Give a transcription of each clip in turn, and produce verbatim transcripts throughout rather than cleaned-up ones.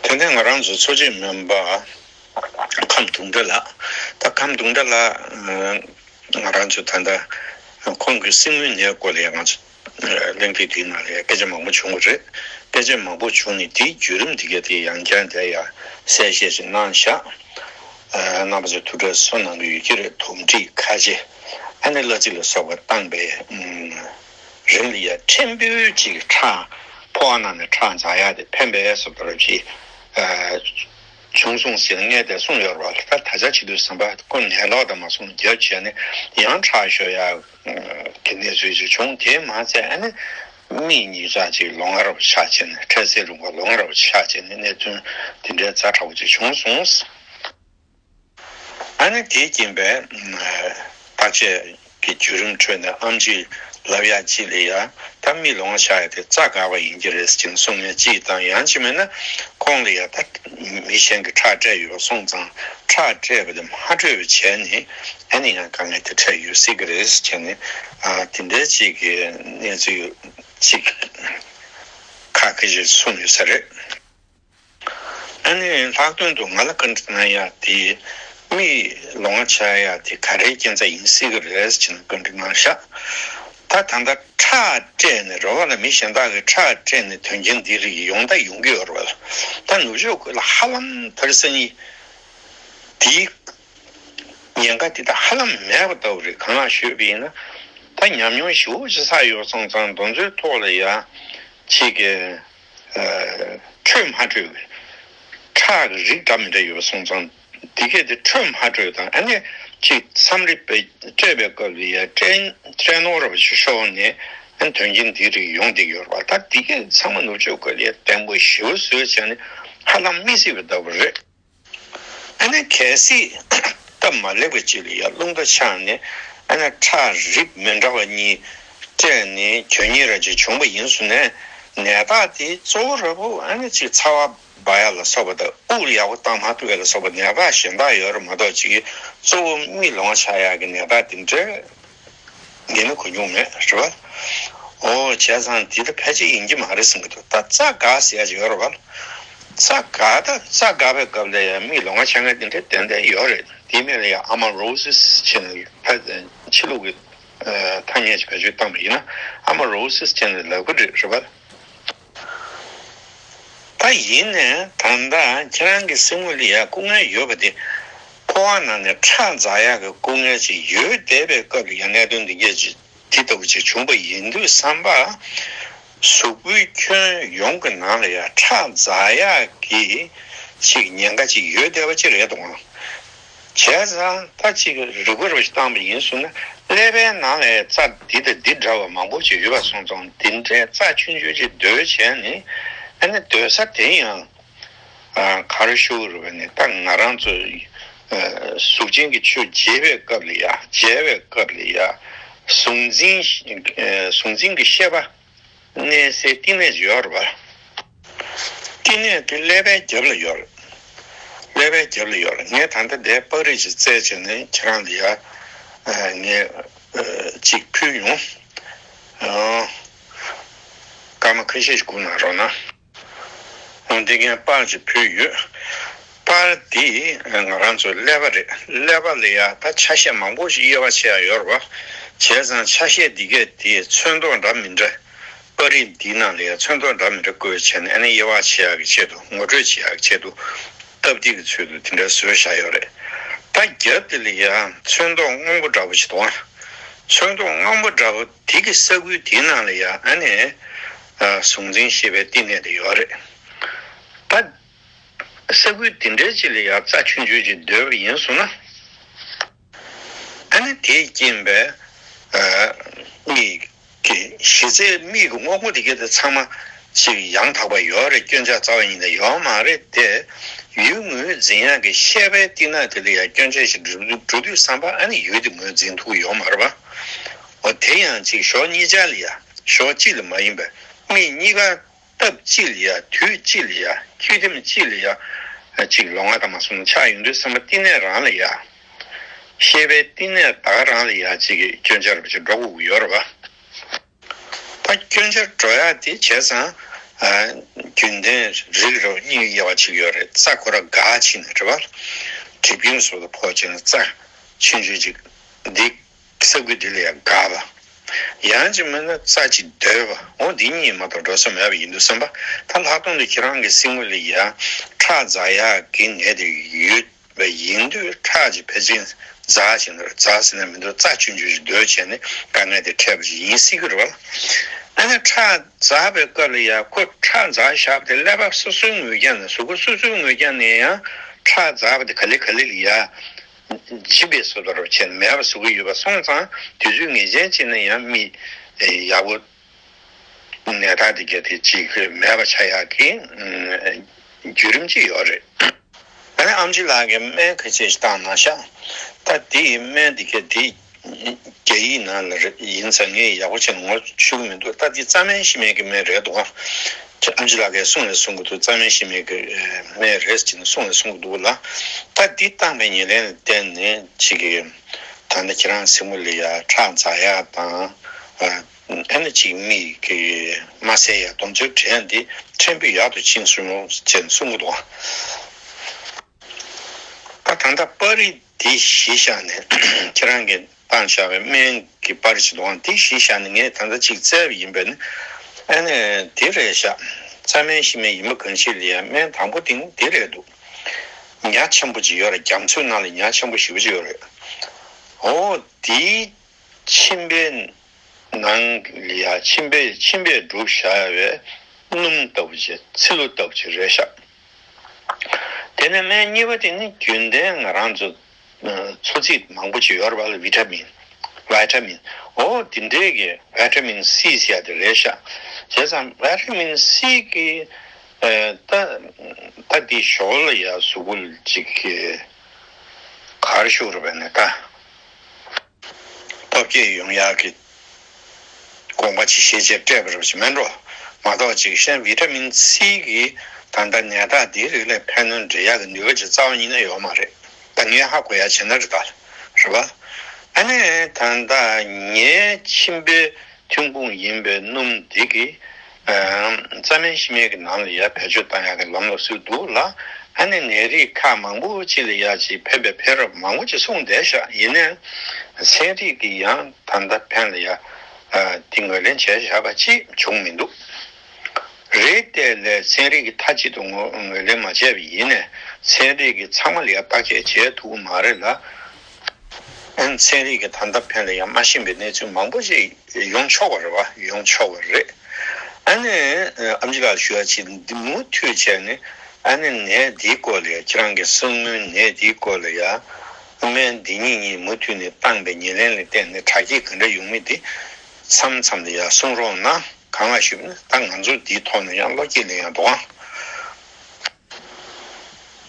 ད་ལྟ་ང་རང་ཚོ་འཚོ་བྱེད་སྨན་པ་ཁམས་གདུང་གྲགས་ལགས། ད་ཁམས་གདུང་གྲགས་ལགས་ང་རང་ཚོ་ད་ལྟ་ཁོང་གི་གསེར་དངུལ་ནད་སྐོར་ལ་ང་ཚོ་གླེང་སྟེགས་འདིའི་ནང་ལ་སྐད་ཆ་མང་པོ་བྱུང་བ་རེད། སྐད་ཆ་མང་པོ་བྱུང་ནས་དེའི་བརྒྱུད་རིམ་དེ་ག་དེ་ཡང་བསྐྱར་དེ་ཡང་གསལ་བཤད་ཅིག་གནང་བཞག་རྣམ་པ་ཚོས་ཐུགས་ཁྲལ་བཟོ་གནང་གི་ཡོད་ཀྱི་རེད། དོམ་མཁྲིས་ཁ་ལྕེ་ཨ་ནི་གླ་རྩི་ལ་སོགས་པ་བཏང་པའི་རིམ་ལ་ཡ་ཕྲན་བུ་ཅིག་ཁྲག་ཕོ་བ་ནང་ནས་ཁྲག་འཛག་ཡག་དེ་ཕན་པའི་བཟོ་ལྟར་ཅིག་བྱུང་སོང་ཟེར་ངས་དེ་གསུངས་ཡོད་རེད་བ། ད་ད་ཆ་བྱེད་དུས་ཟམ་པ་ཁོ་ནད་ལོག་དང་མ་སོང་རྒྱབ་བྱས་ནས་ཡང་ཁྲག་ཤོར་ཡག་གི་གནས་ཚུལ་ཅིག་བྱུང་། དེ་མ་ཚད་ཨ་ནི་མིག་གཉིས་ཆ་ཅིག་ལོང་བ་ར་བ་ཆགས་བྱས་ནས་འཕྲལ་སེལ་རུང་བ་ལོང་བ་ར་བ་ཆགས་བྱས་ནས་གནད་དོན་དེ་འདྲའི་ཛ་དྲག་པོ་ཅིག་བྱུང་སོང་། ཨ་ནི་དེའི་རྐྱེན་པས་བརྟག་དཔྱད་ཀྱི་བརྒྱུད་རིམ་ཁྲོད་ནས་ཨེམ་ཆི་ལབ་ཡག་ཅིག་ལ་ཡ་ད་མིག་ལོང་བ་ཆགས་ཡག་དེ་རྩ་འགག་པ་ཡིན་གྱི་རེད་ཅེས་གསུང་མཁན་ཅིག་དང་། ཡང་ཅིག་མིན་ན་ཁོང་ལ་ཡ་ད་མི་གཞན་གྱིས་ཁྲག་སྤྲད་ཡོད་སོང་ཙང་ཁྲག་སྤྲད་པ་དེ་མ་འཕྲོད་པ་བྱས་ནས་ཨ་ནི་ཡང་དཀའ་ངལ་དེ་འཕྲད་ཡོད་སྲིད་ཀྱི་རེད་ཅེས་ནས་དེ་འདྲའི་ཅིག་གི་གནས་ཚུལ་ཅིག་ཁ་སྐད་ཅིག་གསུངས་ཡོད་ས་རེད། ཨ་ནི་ལྷག་དོན་དུ་ང་ལ་བཀའ་འདྲི་གནང་ཡག་དེ་མིག་ལོང་བ་ཆགས་ཡག་དེ་ག་རེའི་རྐྱེན་རྩ་ཡིན་སྲིད་ཀྱི་རེད་ཅེས་ནས་བཀའ་འདྲི་གནང་ཤག་ད་ད་ལྟ་ཁྲག་སྤྲད་ནས་རེད་བ་ལ་མི་གཞན་དག་གིས་ཁྲག་སྤྲད་ནས་དོན་རྐྱེན་འདི་རིགས་ཡོང་ད་ཡོང་གི་ཡོད་རེད་བ་ལ། ད་ནུབ་ཕྱོགས་ཁུལ་ལ་ཧ་ལམ་དེར་སང་ཉིན་དེའི་ཉེན་ཁ་དེ་ད་ཧ་ལམ་མེད་པ་ལྟ་བུ་རེད། གང་ལགས་ཞུས་པ་ཡིན་ན་ད་ཉམས་མྱོང་ཞེ་པོ་ཅིག་བསགས་ཡོད་སོང་ཙང་དེ་ཚོའི་ཐོག་ལ་ཡ་ཅིག་གི་ཨ་འཕྲོད་མ་འཕྲོད་ཀྱི་ཁྲག་གི་རིགས་འདྲ་མི་འདྲ་ཡོད་སོང་ཙང་། དེ་གས་དེ་འཕྲོད་མ་འཕྲོད་དང་ཨ་ནི་ཅིག་མཚམས་རེ་སྤྲད་པའི་སྐབས་ལ་ཡ་སྤྲད་སྤྲད་ནོར་བ་ཞིག་ཤོར་ནས་ཨ་ནི་དོན་རྐྱེན་འདི་རིགས་ཡོང་བསྡད་ཡོད་རེད་བ། ད་དེ་གས་ཚང་མ་ནུབ་ཕྱོགས་སྐོར་ལ་ཡ་བརྟན་པོ་ཞེ་པོ་བཟོས་བྱས་ནས་ཧ་ལམ་མི་སྲིད་པ་ལྟ་བུ་རེད། ཨ་ནི་གལ་སྲིད་སྟབས་མ་ལེགས་པ་ཅིག་ལ་ཡ་རླུང་རྟ་ཆག་ནས་ཨ་ནི་ཁྲག་རིགས་མི་འདྲ་བ་གཉིས་སྤྲད་ནས་གྱོད་གཉིས་ར་ཅིག་བྱུང་བ་ཡིན་ཟེར་ནས་ནད་རྟགས་དེ་གཙོ་བོ་ར་བོ་ཨ་ནི་ཅིག་ཚ་བ་འབར་ཡག་ལ་སོགས་པ་དང་དབུགས་ཡག་པོ་བཏང་མ་ཐུབ་ཡག་ལ་སོགས་པ་ནད་རྟགས་གཞན་དག་ཡོད་རེད་མ་གཏོགས་ཅིག་གཙོ་བོ་མིག་ལོང་བ་ཆགས་ཡག་གི་ནད་རྟགས་དེ་འདྲ་ངས་ནི་གོ་མྱོང་མེད་རེད་བ། ཨོ་བྱས་ཙང་འདི་ད་ཕལ་ཆེར་ཡིན་གྱི་མ་རེད་བསམ་གྱི་འདུག་ད་རྩ་འགག་ཟེར་ཡག་ཅིག་ཡོད་རེད་བ། རྩ་འགག་ད་རྩ་འགག་པའི་སྐབས་ལ་ཡང་མིག་ལོང་བ་ཆགས་མཁན་དེ་འདྲ་ཏན་ཏན་ཡོད་རེད། དེ་མིན་ལ་ཡང་ཨ་མ་རོ་སིས་བྱས་ནས་ཕ་ཕྱི་ལུགས་ཀྱི་ཐ་སྙད་ཅིག་བེད་སྤྱོད་བཏང་པ་ཡིན་ན་ཨ་མ་རོ་སིས་བྱས་ནས་ལབ་གི་རེད་རེད་བ། ད་ཡིན་ནའི་ད་ལྟ་ཁྱེད་རང་གི་སེམས་ངོས་ལ་ཡ་སྐུ་ངལ་ཡོད་པ་དེ་ཕོ་བ་ནང་ནས་ཁྲག་འཛག་ཡག་གི་སྐུ་ངལ་ཅིག་ཡོད་བསྡད་པའི་སྐབས་ལ་ཡ་གནད་དོན་འདི་གས་ཅིག་དེ་ལྟ་བུ་ཅིག་བྱུང་པ་ཡིན་དུས་ཙམ་པ། གཟུགས་པོའི་ཁྱོན་ཡོངས་ཀྱི་ནང་ལ་ཡ་ཁྲག་འཛག་ཡག་གི་ཅིག་ཉེན་ཁ་ཅིག་ཡོད་བསྡད་པ་ཅིག་རེད་འདུག་ག་བྱས་ཙང་ད་ཅིག་རིག་པ་རུ་བཏང་པ་ཡིན་ཟེར་ན་ཀླད་པའི་ནང་ལ་རྩ་འདི་དང་འདི་འདྲ་བ་མང་པོ་ཅིག་ཡོད་པ་སོང་ཙང་འདི་འདྲའི་རྩ་ཆུང་ཆུང་ཅིག་སྡོད་བྱས་ནས་ཨ་ནི་སྡོད་ས་དེ་ཡང་ག་རེ་ཞུ་དགོས་རེད་པ་ནི་ད་ང་རང་ཚོ་གཟུགས་ཅན་གྱི་ཆོས་འབྱེད་པའི་སྐབས་ལ་ཡ་འབྱེད་པའི་སྐབས་ལ་ཡ་གཟུང་འཛིན་གཟུང་འཛིན་གྱི་ཤེས་པ། གནས་སའི་བསྟི་གནས་ཡོད་རེད་བ། བསྟི་གནས་དེ་ཀླད་པའི་རྒྱབ་ལ་ཡོད་རེད། ཀླད་པའི་རྒྱབ་ལ་ཡོད་རེད། ངས་ད་ལྟ་འདིར་པར་རིས་ཅིག་བཙལ་བྱས་ནས་ཁྱེད་རང་ལ་ཡ་ངས་ཅིག་ཕུལ་ཡོང་། སྐར་མ་ཁ་ཤས་ཤིག་སྒུག་གནང་རོགས་གནང་། འོ་འདི་ངས་པར་ཅིག་ཕུལ་ཡོད། པར་འདི་ང་རང་ཚོའི་ཀླད་པ་རེད། ཀླད་པ་ལ་ཡ་ད་ཆ་ཤས་མང་པོ་ཞིག་དབྱེ་བ་ཕྱེ་ཡ་ཡོད་རེད་བ། བྱས་ཙང་ཆ་ཤས་འདི་གས་དེ་ཚོན་མདོག་འདྲ་མི་འདྲ། པར་རིས་འདིའི་ནང་ལ་ཡ་ཚོན་མདོག་འདྲ་མི་འདྲ་བཀོད་བྱས་ནས་ཨ་ནི་དབྱེ་བ་ཕྱེ་ཡག་གི་ཆེད་དུ་ངོ་སྤྲོད་བྱེད་ཡག་གི་ཆེད་དུ་སྟབས་བདེ་གི་ཚུལ་དུ་དེ་འདྲ་བཟོས་བཞག་ཡོད་རེད། ད་རྒྱབ་དེ་ལ་ཡ་ཚོན་མདོག་སྔོན་པོ་འདྲ་པོ་ཞིག་འདུག་ཨ། ཚོན་མདོག་སྔོན་པོ་འདྲ་པོ་དེ་གི་ས་ཁུལ་དེའི་ནང་ལ་ཡ་ཨ་ནི་གཟུང་འཛིན་ཤེས་པའི་བསྟི་གནས་དེ་ཡོད་རེད། ད་ས་ཁུལ་དེ་འདྲའི་ཅིག་ལ་ཡ་རྩ་ཆུང་ཆུང་ཅིག་སྡོད་པ་ཡིན་སོང་ན། ཨ་ནི་དེས་རྐྱེན་པས་ཨ་མིག་གི་གཞི་རྩའི་མིག་གི་སྔོན་པོ་དེ་གས་དེ་ཚང་མ་ཅིག་ཡང་དག་པ་ཡོད་རེད། སྐྱོན་ཆ་རྩ་བ་ཉིད་ནས་ཡོད་མ་རེད་དེ། ཡུལ་ངོས་འཛིན་ཡག་གི་ཤེས་པའི་བསྟི་གནས་དེ་ལ་ཡང་སྐྱོན་ཆ་ཞིག་འགྲོ་འགྲོ་དུས་ཙམ་པ་ཨ་ནི་ཡུལ་དེ་ངོས་འཛིན་ཐུབ་ཀྱི་ཡོད་མ་རེད་པ། འོ་དེ་ཡང་ཅིག་ཕྱོགས་གཉིས་ཆ་ལ་ཡ་ཕྱོགས་གཅིག་ལ་མ་ཡིན་པར་མིག་གཉིས་ཀ་སྟབས་གཅིག་ལ་ཡ་དུས་གཅིག་ལ་ཡ་དུས་ཐེངས་གཅིག་ལ་ཡ་ཅིག་ལོང་བ་དང་མ་སོང་ཆགས་ཡོང་དུས་ཙམ་པ་བསྟི་གནས་རང་ལ་ཡ། ཤེས་པའི་བསྟི་གནས་ད་ག་རང་ལ་ཡ་ཅིག་གི་སྐྱོན་ཆ་རུ་ཅིག་འགྲོ་དགོས་ཀྱི་ཡོད་རེད་པ། ད་སྐྱོན་ཆ་འགྲོ་ཡག་དེ་བྱས་ཙང་ ཨ། རྒྱུན་ལྡན་རིགས་རུ་གཉིས་དབྱེ་བ་ཕྱེ་གི་ཡོད་རེད། རྩྭ་ཁོ་ར་འགག་ཕྱིན་ནས་རེད་པ། གྲིབ་སྐྱོན་སོགས་ལ་ཕོག་ཕྱིན་ན་རྩྭ་ཆུང་ཆུང་ཅིག་འདི་ས་ཁུལ་འདི་ལ་ཡང་འགག་པ། ཡང་ཅིག་མིན་ན་རྩྭ་ཅིག་སྡོད་པ། འོ་འདི་གཉིས་མ་གཏོགས་འགྲོ་ས་མེད་པ་ཡིན་དུས་བསམ་པ། ད་ལྷག་དོན་དུ་ཁྱེད་རང་གི་སེམས་ངོ་ལ་ཡ་ཁྲག་འཛག་ཡག་གི་ནད་དེ་ཡོད་པ་ཡིན་དུས། ཁྲག་ཅིག་ཕལ་ཆེར་འཛག་བཞིན་རེད། འཛག་ཟེར་ན་མི་འདུག་རྩྭ་ཆུང་ཆུང་ཞིག་སྡོད་བྱས་ནས་དཀའ་ངལ་དེ་འཕྲད་པ་ཞིག་ཡིན་སྲིད་ཀྱི་རེད་པ། ཨ་ནི་ཁྲག་འཛག་པའི་སྐབས་ལ་ཡ་ཁོ་ཁྲག་འཛག་བཞག་པ་དེ་ཀླད་པ་སོ་སོའི་ངོས་ཀྱང་ནས། གཟུགས་པོ་སོ་སོའི་ངོས་ཀྱང་ནས་ཡང་ཁྲག་འཛག་པ་དེ་ག་ལེ་ག་ལེ་ལ་ཡ་འཇིབ་པའི་བཟོ་འདྲ་བྱས་ནས་མེད་པ་བཟོ་གི་ཡོད་པ་སོང་ཙང་། དུས་ཚོད་ངེས་ཅན་ཅིག་ན་ཡང་མི་ཡག་པོ། ནད་རྟགས་དེ་ག་དེ་གཅིག་མེད་པ་ཆགས་ཡག་གི་བརྒྱུད་རིམ་གཅིག་ཡོད་རེད། ཨ་ནི་ཨེམ་ཆི་ལགས་ཀྱིས་སྨན་ཁ་ཤས་ཤིག་བཏང་གནང་ཤག་ད་དེའི་སྨན་དེ་ག་དེ་རྒྱ་ཡིག་ནང་ལ་རེད། ཡིན་ཙང་ངས་ཡག་པོ་བྱས་ནས་ངོ་ཤེས་ཀྱི་མི་འདུག་ད་དེ་རྩྭ་སྨན་ཤི་སྨན་གྱི་སྨན་རེད་འདུག་ཨེམ་ཆི་ལགས་ཀྱིས་གསུངས་ནས་གསུང་གི་འདུག་རྩྭ་སྨན་ཤི་སྨན་གྱི་སྨན་རེད་ཅེས་ནས་གསུངས་ནས་གསུང་གི་འདུག་ལ། ད་འདི་བཏང་པའི་ཉེར་ལེན་ལ་བརྟེན་ནས་ཅིག་གི་ད་ལྟ་ཁྱེད་རང་སེམས་ངོ་ལ་ཡ་ཁྲག་འཛག་ཡག་དང་། ཨ་ནི་ཅིག་མིག་གིས་མ་གསལ་ཡག་སྡོམ་ཚོད་དྲན་འདི་ཕྲན་བུ་ཡག་ཏུ་ཕྱིན་སོང་ཅེས་གསུང་གི་འདུག་ད་ད་ལྟ་པར་རིས་འདི་གཞི་བཞག་ནས་ཁྱེད་རང་གིས་བཏང་བཞག་པའི་སྨན་གྱི་པར་རིས་ཅིག་འདུག་འདི་གཞི་བཞག་ནས་ངས་ད་ལྟ་ཅིག་བཙལ་བ་ཡིན་པས་ནི། ཨ་ནི་འདི་རེད་ཤག་རྩྭ་སྨན་ཤི་སྨན་ཡིན་པ་གང་ཞིག་ལ་ཡ་སྨན་དང་པོ་དེ་ནི་འདི་རེད་འདུག་ཉ་ཆེན་པོ་ཅིག་ཡོད་རེད། རྒྱ་མཚོའི་ནང་ལ་ཉ་ཆེན་པོ་ཞེ་པོ་ཅིག་ཡོད་རེད། འོ་དེའི་མཆིན་པའི་ནང་ལ་ཡ་མཆིན་པའི་མཆིན་པས་བསྒྲུབས་བཞག་པའི་སྣུམ་ལྟ་བུ་ཅིག་ཚི་ལུ་ལྟ་བུ་ཅིག་རེད་ཤག་དེ་ནས་སྨན་གཉིས་པ་དེ་ནི་རྒྱུན་ལྡན་ང་རང་ཚོ་འཚོ་ཚིས་མང་པོ་ཅིག་ཡོད་རེད་པ་ལ། བི་ཊ་མིན། བི་ཊ་མིན། འོ་དེ་འདྲའི་གི་བི་ཊ་མིན་སི་ཟེར་ཡ་དེ་རེད་ཤག་བྱས་ཙང་བི་ཊ་མིན་སི་གི་ཨ་ད་ད་འདི་ཞོར་ལ་ཡ་གཟུགས་པོ་ལ་ཅིག་གི་ག་རེ་ཞུ་དགོས་རེད་པས་ནས་ད། སྟོབས་སྐྱེད་ཡོང་ཡག་གི་དགོངས་པ་ཅིག་ཤེས་བྱས་སྤྲད་པ་རེད་ཅེས་མིན་འགྲོ། མ་གཏོགས་ཅིག་གཞན་བི་ཊ་མིན་སི་གིས་ད་ལྟ་ནད་རྟགས་འདིའི་རིགས་ལ་ཕན་གནོད་འདྲེན་ཡག་གི་ནུས་པ་ཅིག་རྩ་བ་ཉིད་ནས་ཡོད་མ་རེད། ད་ངས་ཧ་གོ་ཡ་བྱས་ན་རེད་ད། རེད་པ། ཨ་ནི་ད་ལྟ་ངའི་མཆིན་པའི་ཐོན་ཁུངས་ཡིན་པའི་སྣུམ་འདི་གིས་ཨ་རྩྭ་སྨན་ཤི་སྨན་གྱི་ནང་ལ་ཡ་བེད་སྤྱོད་བཏང་ཡག་གི་ལམ་ལུགས་སུ་འདུག་ལ། ཨ་ནི་ནད་རིགས་ཁག་མང་པོ་ཅིག་ལ་ཡ་ཅིག་ཕན་པའི་ཕན་རབས་མང་པོ་ཅིག་གསུངས་བསྡད་ཤག་ཡིན་ནའི་ཚན་རིག་གིས་ཡང་ད་ལྟ་ཕན་ལ་ཡ་ཨ་དེ་ངོས་ལེན་བྱས་བཞག་པ་ཅིག་བྱུང་མི་འདུག་རེད་དེ་ལས་ཚན་རིག་གིས་མཐའ་གཅིག་ཏུ་ངོས་ངོས་ལེན་མ་བྱས་པ་ཡིན་ནའི་ཚན་རིག་གིས་ཚང་མ་ལ་ཡ་བརྟག་དཔྱད་བྱས་ཐུབ་ཀྱི་མ་རེད་ལ། ཨ་ནི་ཚན་རིག་གིས་ད་ལྟ་ཕན་ལ་ཡང་མ་ཤེས་པའི་གནས་ཚུལ་མང་པོ་ཞིག་ཡོང་ཆོག་པ་རེད་པ། ཡོང་ཆོག་པ་རེད། ཨ་ནི་ཨ་ཨེམ་ཆི་ལགས་ཞུ་ཡ་ཅིག་འདི་མུ་མཐུད་བྱས་ནས། ཨ་ནི་ནད་འདིའི་སྐོར་ལ་ཡ་ཁྱེད་རང་གི་སེམས་ངོའི་ནད་འདིའི་སྐོར་ལ་ཡ་སྨན་འདི་གཉིས་གཉིས་མུ་མཐུད་ནས་བཏང་པའི་ཉེར་ལེན་ལ་བརྟེན་ནས་དྲག་སྐྱེད་ག་འདྲ་ཡོང་མིན་དེ་མཚམས་མཚམས་ལ་ཡ་གསུང་རོགས་གནང་། གང་ལགས་ཞུས་པ་ན་ད་ང་ཚོ་འདིའི་ཐོག་ནས་ཡང་བློ་སྐྱེད་ལེན་ཡག་འདུག་ཨང་།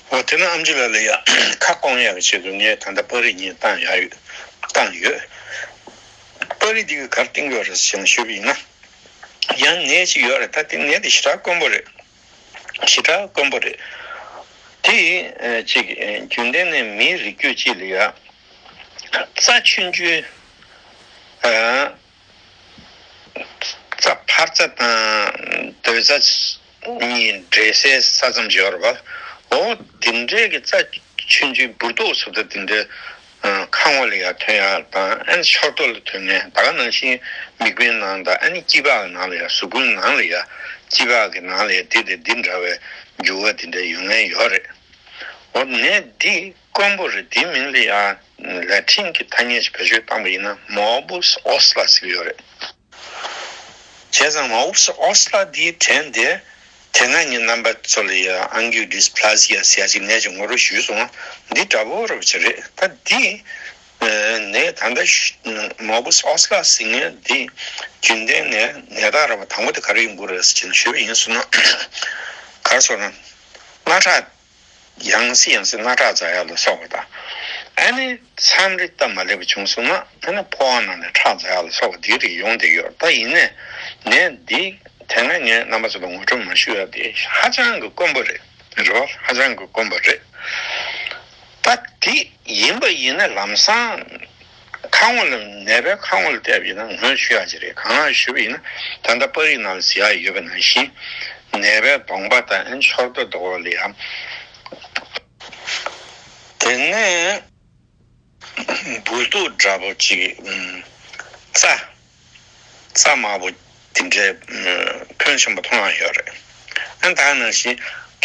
འོ་དེ་ན་ཨེམ་ཆི་ལགས་ལ་ཡ་ཁ་སྐོང་ཡག་གི་ཆེད་དུ་ངས་ད་ལྟ་པར་རིས་གཉིས་བཏང་ཡག་ཡོད། བཏང་ཡོད། པར་རིས་འདི་གི་ག་རེ་བསྟན་གྱི་ཡོད་རེད་ཟེར་ཞུས་པ་ཡིན་ན། ཡང་ནད་ཅིག་ཡོད་རེད། ད་དེ་ནད་དེ་ཞེ་དྲག་དཀོན་པོ་རེད། ཞེ་དྲག་དཀོན་པོ་རེད། དེ་ཨ་ཅིག་ཨ་རྒྱུན་ལྡན་ནས་མིའི་རིགས་རྒྱུད་ཅིག་ལ་ཡ་རྩ་ཆུང་ཆུང་ཨ་རྩ་འཕར་རྩ་དང་སྡོད་རྩ་གཉིས་འདྲེས་སའི་ས་མཚམས་ཅིག་ཡོད་རེད་པ། འོ་དེ་འདྲའི་གི་རྩ་ཆུང་ཆུང་འབུར་ཏོག་བཟོ་ལྟ་དེ་འདྲའི་ཁ་ངོ་ལ་ཡ་ཐོན་ཡག་དང་། ཨ་ནི་ཕྱོགས་གཏོགས་ལ་ཐོན་མཁན། ད་ག་ནང་བཞིན་མིད་པའི་ནང་དང་། ཨ་ནི་སྐྱི་པགས་ནང་ལ་ཡ། གཟུགས་པོའི་ནང་ལ་ཡ། སྐྱི་པགས་ཀྱི་ནང་ལ་ཡ་འདི་དང་འདི་འདྲ་བའི་འགྱུར་བ་དེ་འདྲ་ཡོང་མཁན་ཡོད་རེད། འོ་ནད་འདི་དཀོན་པོ་རེད། དེའི་མིང་ལ་ཡ་ལ་ཊིན་གྱི་ཐ་སྙད་ཅིག་བེད་སྤྱོད་བཏང་པ་ཡིན་ན་མོ་བུ་སི་ཨོ་སི་ལ་ཟེར་གྱི་ཡོད་རེད། བྱས་ཙང་མོ་བུ་སི་ཨོ་སི་ལ་འདིའི་དྲན་དེ། དེ་སྔ་ངས་རྣམ་པ་ཚོ་ལ་ཡ་ཨང་ཀི་ཌིས་པི་ལ་ཟི་ཡ་ཟེར་ཡ་ཅིག་ནད་ཅིག་ངོ་སྤྲོད་ཞུས་སོང་། འདི་འདྲ་པོ་རེད་པ་ཅིག་རེད། ད་འདི་ནས་ད་ལྟ་མོ་བུ་སི་ཨོ་སི་ལ་ཟེར་མཁན་འདི་རྒྱུན་ལྡན་ནས་ནད་རྟགས་ར་བ་དང་པོ་དེ་ག་རེ་ཡིན་དགོས་རེད་ཟེར་ནས་ཞུས་པ་ཡིན་སོང་ན། ག་རེ་ཟེར་ན། རྔ་ཁྲག་ཡང་སེ་ཡང་སེ་རྔ་ཁྲག་འཛག་ཡག་ལ་སོགས་པ་དང་། ཨ་ནི་མཚམས་རེ་སྟབས་མ་ལེགས་པ་བྱུང་སོང་ན། ཨ་ནི་ཕོ་བ་ནང་ནས་ཁྲག་འཛག་ཡག་ལ་སོགས་པ་འདི་རིགས་ཡོང་བསྡད་ཡོད། ད་ཡིན་ནའི་ནད་འདི་དེ་སྔ་ངས་རྣམ་པ་ཚོ་ལ་ངོ་སྤྲོད་མ་ཞུས་ཡ་དེ་ཧ་ཅང་གི་དཀོན་པོ་རེད། རེད་བ། ཧ་ཅང་གི་དཀོན་པོ་རེད། ད་དེ་ཡིན་པ་ཡིན་ན་ལམ་སང་ཁ་ངོ་ལ། ནད་པའི་ཁ་ངོ་ལ་བལྟས་པ་ཡིན་ན་ངོས་ཆོད་ཡག་ཅིག་རེད། གང་ལགས་ཞུས་པ་ཡིན་ན། ད་ལྟ་པར་རིས་ནང་ལ་གཟིགས་ཡག་ཡོད་པ་ནང་བཞིན། ནད་པའི་གདོང་པ་དང་ཨེ་ཤོར་དུ་འདུག་ལ་ཡ། དེ་ནས་འབུར་ཏོག་འདྲ་པོ་ཅིག་རྩ་རྩ་དམར་པོ་དེ་འདྲའི་ཕོན་ཆེན་པོ་མཐོང་ཡ་ཡོད་རེད། ཨ་ད་ནང་བཞིན་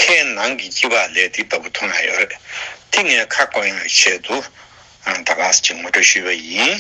ཁའི་ནང་གི་སྐྱི་པགས་ལས་དེ་ལྟ་བུ་མཐོང་ཡ་ཡོད་རེད། དེ་ངས་ཁ་སྐོང་ཡ་ཆེད་དུ་ད་ག་ཅིག་ངོ་སྤྲོད་ཞུས་པ་ཡིན།